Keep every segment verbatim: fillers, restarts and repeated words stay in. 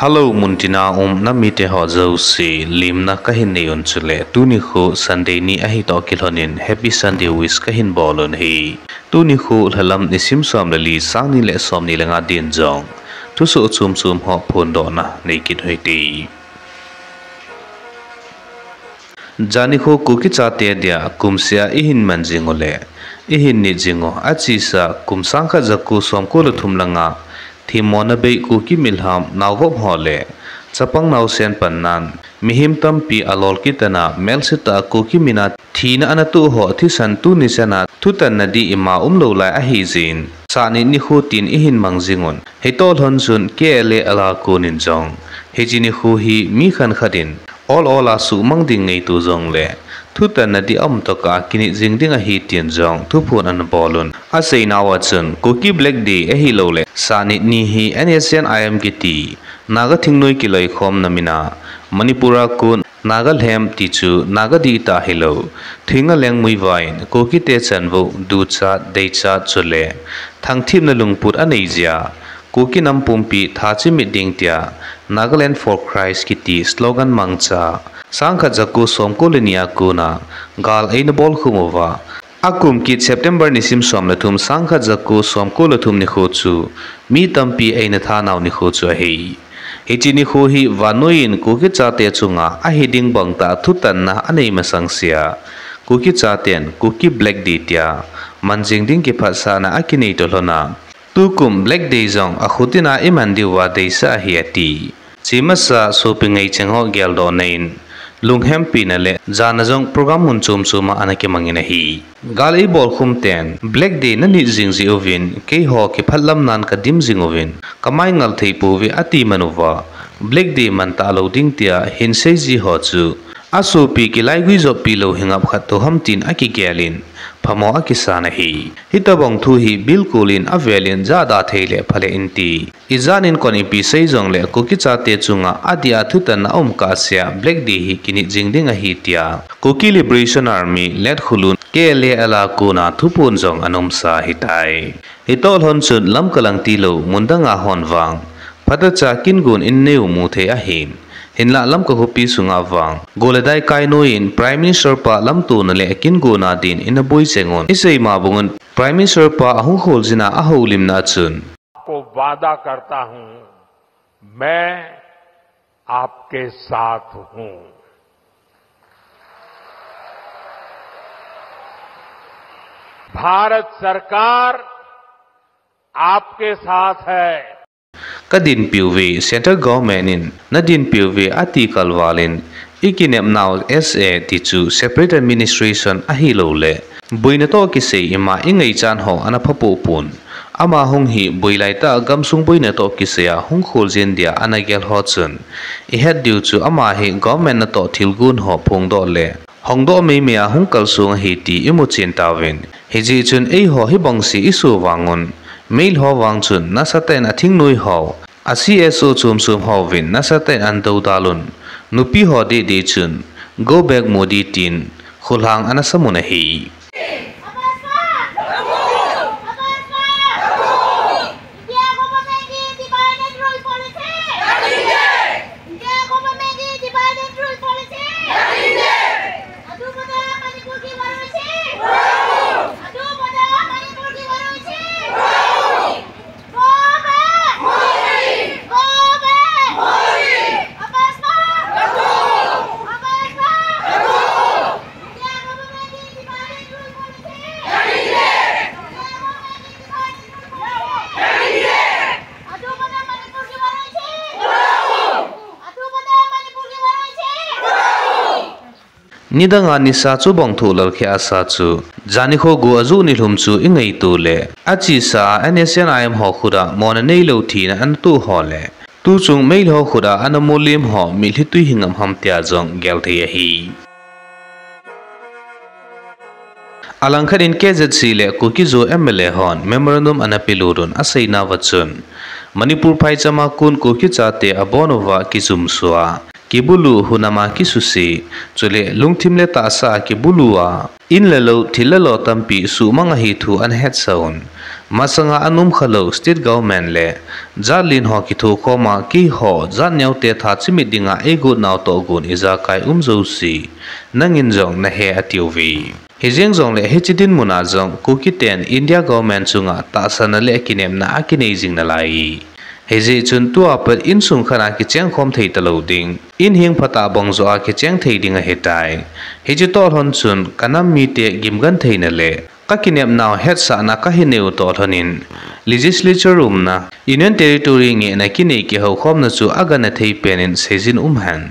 Hello, muntina um namite ho jouse, limna kahin nei un chule, tuni khu Sunday ni ahi toh kilhonin, Happy Sunday wish kahin bol un ahi. Tuni khu lhalam nisim som le li, sang ni le som ni le nga din jong thusoh chom chom ho phondohna nei kit u hite. Jani khu Kuki chate dia kumseh a ihin man jing u le ihin nit jing u, achesa kum sang khat ja ko som ko le thum langa themmona bei Kuki milham naovop ho le chapang naosen pannan mihem tampi alol kit tana, melsetah a Kuki mina thina ana toh ho thisan tuni chana thutanna ding ima umlou lai ahi jeh in, Sahnit nikho tin ihin mang jing un. Hitoh lhon chun K L A L a konin jong hiche nikho hi mi khat khat in ol ol a suhmang ding ngaito jongle thutanna ding aum tokah a kinit jing ding ahi tin jong thuphon ana bol un. Aseinauva chun Kuki Black Day ahilouleh Sahnit ni hi N S C N I M kiti Naga thingnoi kiloikhomna mina Manipur a kon Naga lhem ti chu Naga dihtah hilou, thinga lengmui vaiyin Kukite chanvou, duchat, deichat chule thangthipna lungput anei jeh a, Kuki nam pumpi tha chimit ding tia Nagaland for Christ kiti slogan mangcha, sang khat ja ko som ko le ni a kona gal eina bolkhum uva, akum kit September nisim som le thum, sang khat ja ko som ko le thum nikho chu mi tampi eina thanau nikho chu ahi. Hiche nikho hi vannoiyin Kuki chate chunga ahi ding bangtah thutanna anei masang sea, Kuki chaten Kuki Black Day tia man jing ding kiphatsahna akinei toh lhon a, tukum Black Day jong akhutin a iman diuva deisah ahi ati. Chemasa sopi ngaicheng ho geldohna in lunghempina le jana jong program mun chom chom a ana kimangin ahi. Gal eibolkhum ten Black Day nanit jing jeh uvin keiho kiphatlam nan kadim jing uvin kamai ngal thei pouve ati man uva, Black Day man talou ding tia hinsei ji ho chu asopi kilaigui joppi lou hi ngap khat tou ham tin akigel in phamo akisan ahi. Hitobang thu hi bilkul in avel in jahda thei le phale inte. Ijat in kon ipi sei jongle Kuki chate chunga adih a thutanna aum kah sea Black Day hi kinit jing ding ahi tia Kuki Liberation Army, let khulun K L A L a kona thuphon jong ana umsa ahitai. Hitoh lhon chun Lamka lang tilou mundang a hon vang phatecha kingon in neiu mu thei ahin, hinlah Lamka khopi sunga vang go le dai kai noiyin Prime Minister pa lamtona le kingonna din ina boi jeng un. Isei ma bang un Prime Minister pa ahung kholjin a ahoulimna a chun, आपको वादा करता हूं, मैं आपके साथ हूं। भारत सरकार आपके साथ है। Kadinpiuve, Central Government in nadinpiuve ati kalval in, ikinepnau S A ti chu Separate Administration ahilouleh boina toh kisei ima ingaichan ho ana phapoh pon. Ama hung hi boilai tah gamsung boina toh kisei a hung kholjin dia ana gel ho chun, ihet diu chu ama hi government natoh thilgon ho phongdoh le hongdoh meimei a hung kalsong ahi ti imuchen tauvin. Hijeh chun eiho hibangse iso vang un, Meitei ho vang chun nasatah in athingnoi ho, a C S O chom chom hovin nasatah in ana doudal un, nupi ho dehdeh chun Go Back Modi tin kholhang ana sam un ahi. Nidanga nisa chubang thoh lal kheh asa chu, jani kho go ajoh nilhum chu ingaito le, achesa a N S C N I M ho khut a mona neilou thina ana toh ho le, tuchung Meitei ho khut a ana molem ho mitlhi twi hi ngam ham tia jong gel thei ahi. Alangkhat in K Z C le Kuki-Zo M L A hon memorandum ana pelut un aseinauva chun, Manipur phaicham a kon Kuki chate abon uva kijumso a, kibulu, hunam a kisuse, chule lungthim le tahsa a kibulu a, in le lou, thil le lo tampi suhmang ahi thu ana hetsah un. Masanga anom khalou state government le jat len ho kithokhom a keiho jat neote tha chimit dinga eigot nau toh gon ijakai um jouse nangin jong nahe atiuve. Hijeng jongle hiche dinmun a jong Kuki ten India government chunga tahsanna le kinepna akinei jing nalai. Hijeh chun tua pat insung khat a kichengkhom thei talou ding, in heng phatah bang joh a kicheng thei ding ahitai. Hiche toh lhon chun kanam mite gimgan theina le kakinepnau hetsahna kahinei u toh lhonin, legislature umna, Union Territory ngehna kinei kihoukhomna chu agangthei penin seijin umhen.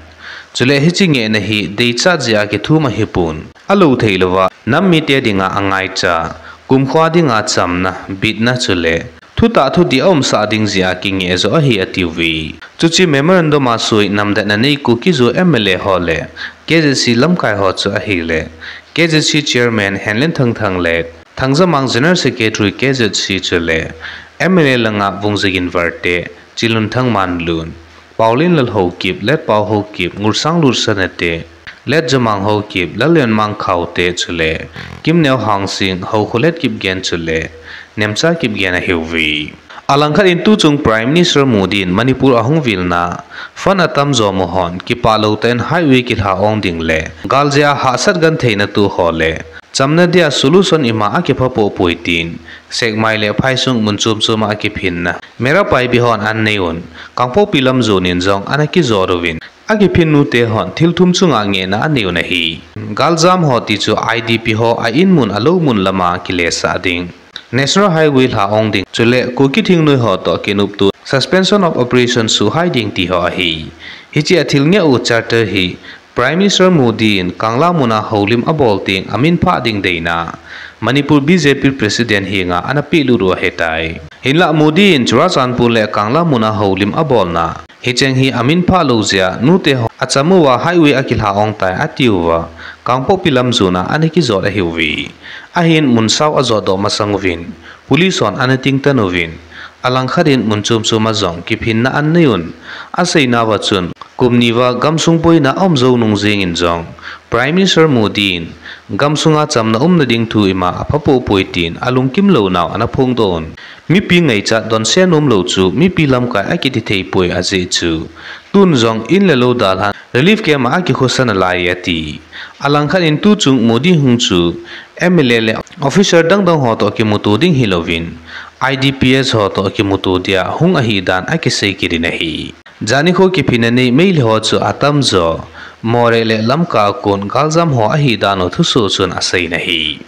Chule hiche ngehna hi deichat jeh a kithum ahipon, alou theilouva nam mite dinga angaicha, kumkho dinga chamna, bitna chule thutah thudih aumsah ding jeh a kingeh joh ahi atiuve. Chuche memorandum a soi namdetna nei Kuki-Zo M L A ho le K Z C lamkai ho chu ahile, K Z C chairman Henlen Thangthang le Thangjamang general secretary K Z C chule M L A langa Vungzagin Varte, Chinlunthang Manlun, Paolenlal Haokip, Letpao Haokip, Ngursang Lutsanate, Letjamang Haokip, Lallenmang Khaute chule Kimneo Hangsing, Haokholet Kipgen chule Nemcha Kipgen ahiuve. Alangkhat in tuchung Prime Minister Modi in Manipur ahung vilna, fund atamjo mu hon kipah lou tah in highway kilha ong ding le gal jeh a hahsat gentheina toh ho le chamna dia solution ima akipha poupoi tin, Sekmai le Phaisung mun chom chom a akiphinna Mera Paibi hon anei un, Kangpokpi lam jon in jong ana kijot uvin, akiphin nute hon thil thum chunga ngehna anei un ahi. Galjam ho ti chu I D P ho a in mun alou mun lama kilesah ding, National Highway lha ong ding, chule Kuki thingnoi ho toh kinopto Suspension of Operation suhhai ding ti ho ahi. Hiche a thil ngeh u charter hi Prime Minister Modi in Kangla muna houlim abol teng aminphah ding deina Manipur B J P President henga ana pehlut u ahitai. Hinlah Modi in Churachandpur le Kangla muna houlim abolna hicheng hi aminphah lou jeh a nute ho acham uva highway akilha ong tai atiuva, Kangpokpi lam jon a ana kijot ahiuve. Ahin mun sao ajotdoh masang uvin, police hon ana tingtan uvin, alangkhat in mun chom chom a jong kiphinna anei un, aseinauva chun kum ni uva gamsung boina aum jou nung jeng in jong Prime Minister Modi in gamsunga chamna umna ding thu ima apha poupoi tin alungkim lounau ana phongdoh un, mipi ngaichat donse nom lou chu mipi lamkai akiti theipoi ajeh chu tun jong in le lou dalhan relief camp a akikhosa nalai ati. Alangkhat in tuchung Modi hung chu M L A le officer dangdang ho toh kimuto ding hilouvin, I D Ps ho toh kimuto dia hung ahidan akisei kit in ahi. Jani kho kiphinna nei Meitei ho chu atamjo Moreh le Lamka a kon galjam ho ahidan u thusoh chun asei in ahi.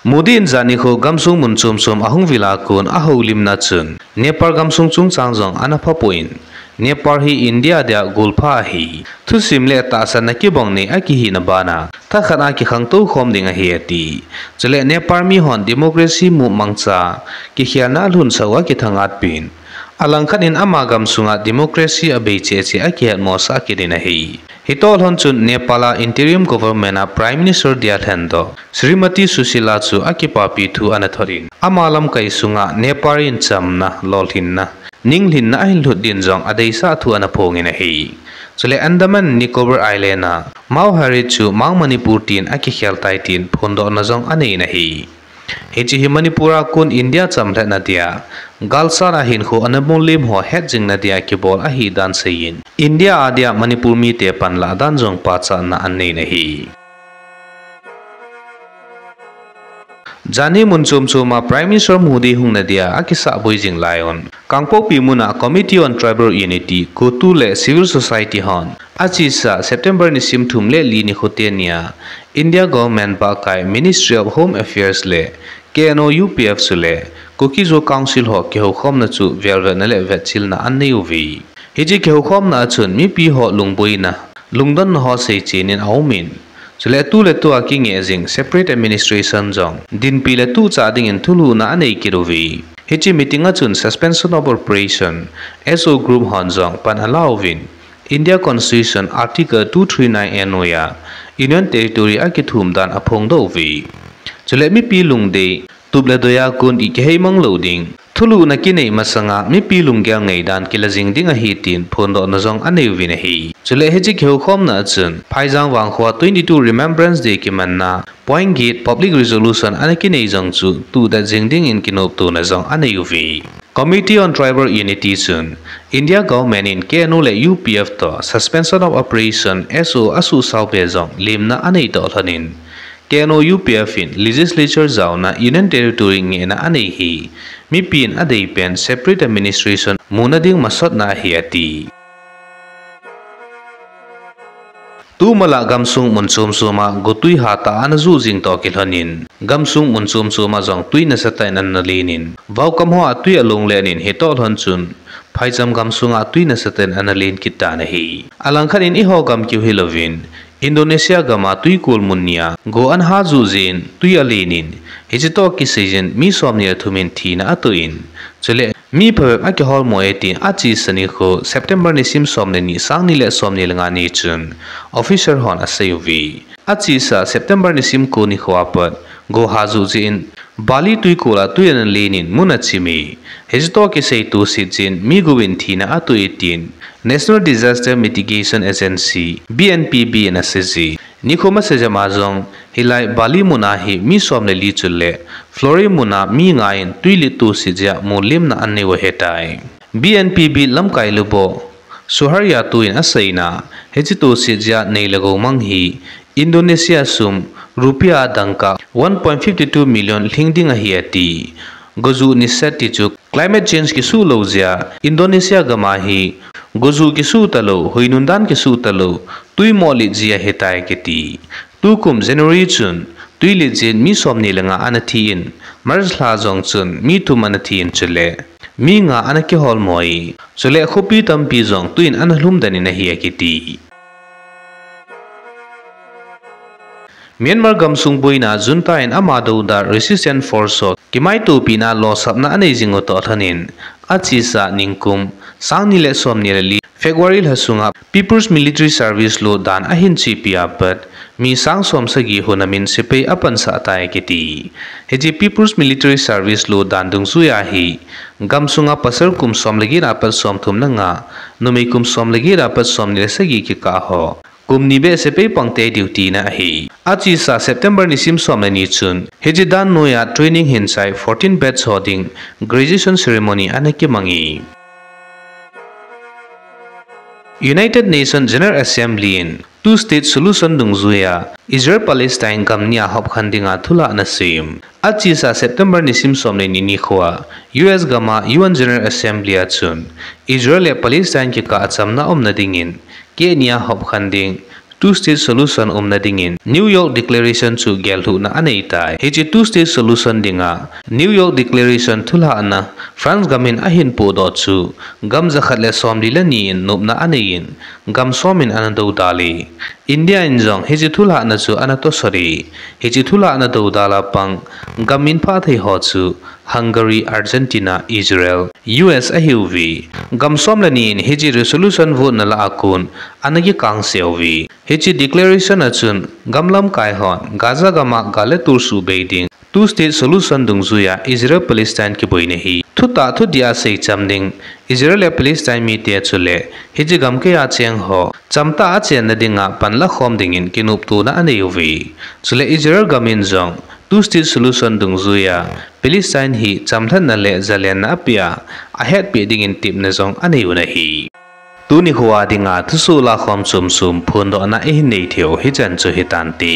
Modi in jani kho gamsung mun chom chom ahung vil a kon ahoulimna chun Nepal gamsung chungchang jong ana phapoi, Nepal hi India dia golpha ahi. Thusim le tahsanna kibang nei akihina bana thakhat a kikhangtou khom ding ahi ati. Chule Nepal mihon democracy mu mangcha kikhelna alhunsah u akithangatpin, alangkhat in ama gamsunga democracy abei cheh cheh akihetmosah kit in ahi. Hitoh lhon chun Nepal a interim government a Prime Minister dia lhendoh Shrimati Sushila chu akipapi thu ana thot in, ama lamkai sunga Nepal in chamna, lolhinna, ninglhinna ahin lhut din jong adeisah thu ana phongin ahi. Chule Andaman Nicobar Island a Mao Harris chu Mang Manipur tin akikhel tai tin phondohna jong aneiyin ahi. Hiche hi Manipur a kon India chamlhatna dia galsat a hinkho ana molem ho hetjingna dia kibol ahidan seiyin, India a dia Manipur mite panlah dan jong pachatna aneiyin ahi. Jani mun chom chom a Prime Minister Modi hungna dia akisahboi jing laiyun, Kangpokpi muna Committee on Tribal Unity, CoTU le Civil Society hon achesa September nisim thum le li nikho teni a India Government bahkai Ministry of Home Affairs le K N O U P F chule Kuki-Zo Council ho kihoukhomna chu velvetna le vetchilna anei uve. Hiche kihoukhomna a chun mipi ho lungboina, lungdonna ho seichen in aumin, chule tuletua kingeh jing separate administration jong dinpi le tuchah dingin thulhuhna anei kit uve. Hiche meeting a chun Suspension of Operation, S O group hon jong pan alauvin, India Constitution Article two three nine A noi a Union Territory akithum dan aphongdoh uve. Chule mipi lungdei, tup le doi a kon ikiheimang lou ding, Thulhuhna kinei masanga mipi lunggel ngaidan kila jing ding ahi tin phondohna jong anei uvin ahi. Chule hiche kihoukhomna achun, Phaijang vangkho a twenty-two Remembrance Day kimanna point get public resolution ana kinei jong chu tudet jing dingin kinoptona jong anei uve. Committee on Tribal Unity chun, India government in K N O le U P F toh Suspension of Operation S O asuhsao be jong lemna anei toh lhonin, K N O U P F in legislature jaona Union Territory ngehna anei hi mipin adeipen separate administration muna ding masotna ahi ati. Tumala gamsung mun chom choma gotwi hatah a ana ju jing toh kilhonin, gamsung mun chom choma jong twi nasatah in ana lenin, vaokam hoa twi along lenin hitoh lhon chun, Phaicham gamsunga twi nasatah in ana len kit tan ahi. Alangkhat in eiho gam keu hilouvin, Indonesia gama twikol mun nia go ana ha ju jeh in twi alenin, hiche toh kisai jin mi somni le thum in thina atoh in, chule mi phabep akiholmo e tin achesa nikho September nisim som le ni, sang ni le som ni le nga ni chun officer hon asei uve. Achesa September nisim ko nikho apat go ha ju jeh in Bali twikol a twi ana lenin mun achim e. Hiche toh kisai tohset jeh in mi go in thina atoh e tin National Disaster Mitigation Agency, B N P B in asei e. Nikho masajam a jong hilai Bali muna hi mi som le li chule Flore muna mi nga in twi lit tohset jeh a molhemna anei u ahitai. B N P B lamkai lubo Suharyanto in aseina, hiche tohset jeh a nei le gou mang hi Indonesia sum rupiah dangka one point fifty two million lhing ding ahi ati. Gojuh nisat ti chu climate change kisuh lou jeh a Indonesia gama hi gojuh kisuh talou, huinun dan kisuh talou, twi moh lit jeh ahitai kiti. Tukum January chun twi lit jeh in mi som ni le nga ana thi in, March lha jong chun mi thum ana thi in chule mi nga ana kiholmo e, chule khopi tampi jong twi in ana lhum den in ahi akiti. Myanmar gamsung boina junta in ama dodal resistance force ho kimaitopina losapna anei jing u toh lhonin, achesa ningkum sang ni le som ni le li February lha sunga People's Military Service Law dan ahin chepi apat mi sang som sagi huna min sepai apansah tai kiti. Hiche People's Military Service Law dan dungjuia hi gamsunga pasal kum som le get apat som thum le nga, numei kum som le get apat som ni le sagi kikah ho kum ni beh sepai pangte duty na ahi. Achesa September nisim som le ni chun hiche dan noiya training hin chai fourteen batch ho ding graduation ceremony ana kimang e. United Nations General Assembly in two state solution dungjuia Israel Palestine gam nia hopkhen dinga thulhahna sem. Achesa September nisim som le ni nikhoa U S gama U N General Assembly a chun Israel le Palestine kikah a chamna umna dingin keh nia hopkhen ding two state solution umna dingin New York Declaration chu gellhuhna anei tai. Hiche two state solution dinga New York Declaration thulhahna France gamin ahin pohdoh chu gam jakhat le som li le ni in nopna anei in gam som in ana dodal e. India in jong hiche thulhahna chu ana tosot e. Hiche thulhahna dodal a pang gam min phah thei ho chu Hungary, Argentina, Israel, U S ahiuve. Gam som le ni in hiche resolution vote na lah a kon ana kikangse uve. Hiche declaration a chun gam lamkai hon Gaza gama gal le tol suhbei ding two state solution dungjuia Israel Palestine kiboina hi thutah thudih a seicham ding, Israel le Palestine mite chule hiche gamkaiya cheng ho chamtah a chenna dinga panlakhom dingin kinoptona anei uve. Chule Israel gamin jong two state solution dungjuia Palestine hi chamlhatna le zalenna apeh a, ahetpeh dingin tepna jong anei u ahi. Tuni khoa dinga thusoh lakhom chomchom phondohna ihin nei theiu hichan chu hitante.